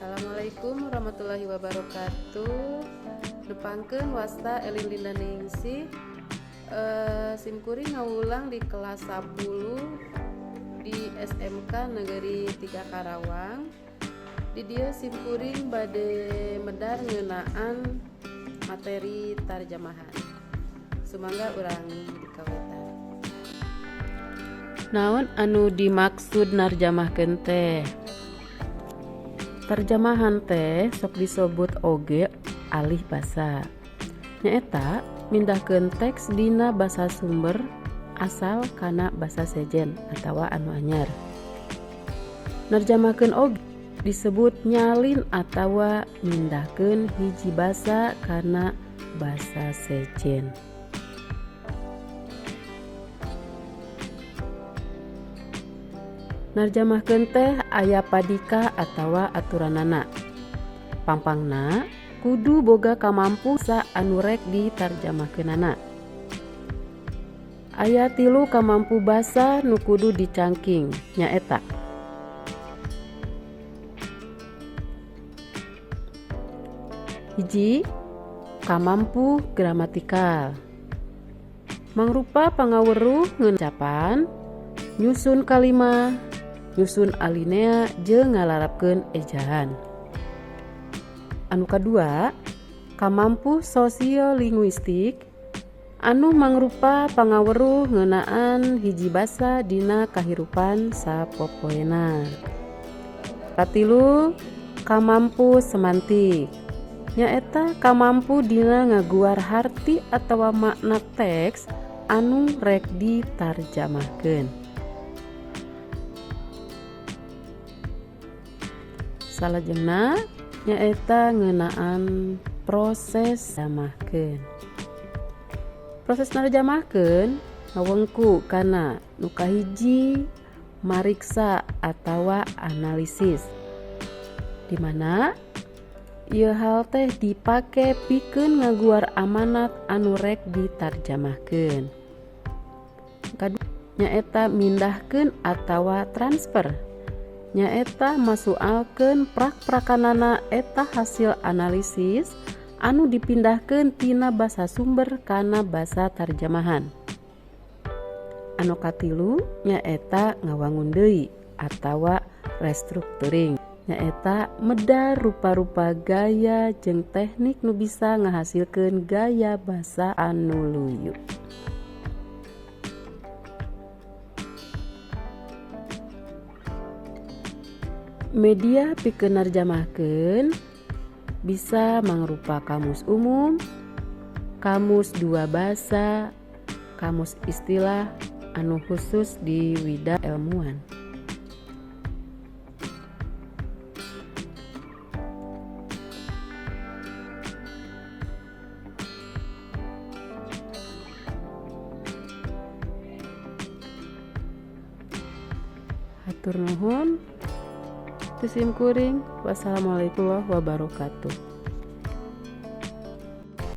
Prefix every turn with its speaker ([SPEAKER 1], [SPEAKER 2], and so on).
[SPEAKER 1] Assalamualaikum warahmatullahi wabarakatuh. Nepangkeun, wasta Elin Linda Ningsih. Simkuring ngawulang di kelas 10 di SMK Negeri 3 Karawang. Di dieu simkuring bade medar ngeunaan materi tarjamahan. Sumangga urang dikawitan. Naon anu dimaksud narjamahkeun teh? Terjemahan teh sok disebut oge alih basa, nyaeta mindahkeun teks dina basa sumber asal kana basa sejen atawa anu anyar. Nerjamahkeun oge disebut nyalin atawa mindahkeun hiji basa kana basa sejen. Narjamahkeun teh aya padika atawa aturanana. Pangpangna kudu boga kamampu basa anu rek ditarjamahkeunana. Aya tilu kamampu basa nu kudu dicangking, nyaeta: 1, kamampu gramatikal, mangrupa pangaweruh ngeunaan nyusun kalimah, nyusun alinea, jeung ngalarapkeun ejaan. Anu kadua, kamampu sosiolinguistik, anu mangrupa pangaweruh ngeunaan hiji basa dina kahirupan sapopoena. Katilu, kamampu semantik, nyaeta kamampu dina ngaguar harti atawa makna teks anu rek ditarjamahkeun. Salajengna nyaeta ngeunaan proses narjamahkeun. Proses narjamahkeun ngawengku kana nu kahiji, mariksa atawa analisis, di mana ieu hal teh dipake pikeun ngaguar amanat anu rek ditarjamahkeun. Kadua, nyaeta mindahkeun atawa transfer, nyaeta masualkeun prak-prakanana eta hasil analisis anu dipindahkeun tina basa sumber kana basa tarjamahan. Anu katilu, nyaeta ngawangun deui atawa restructuring, nyaeta medar rupa-rupa gaya jeung teknik nu bisa ngahasilkeun gaya basa anu luyu. Media pikeun narjamahkeun bisa mangrupa kamus umum, kamus dua basa, kamus istilah anu khusus di wida ilmuwan. Hatur nuhun ti simkuring. Wassalamualaikum warahmatullahi wabarakatuh.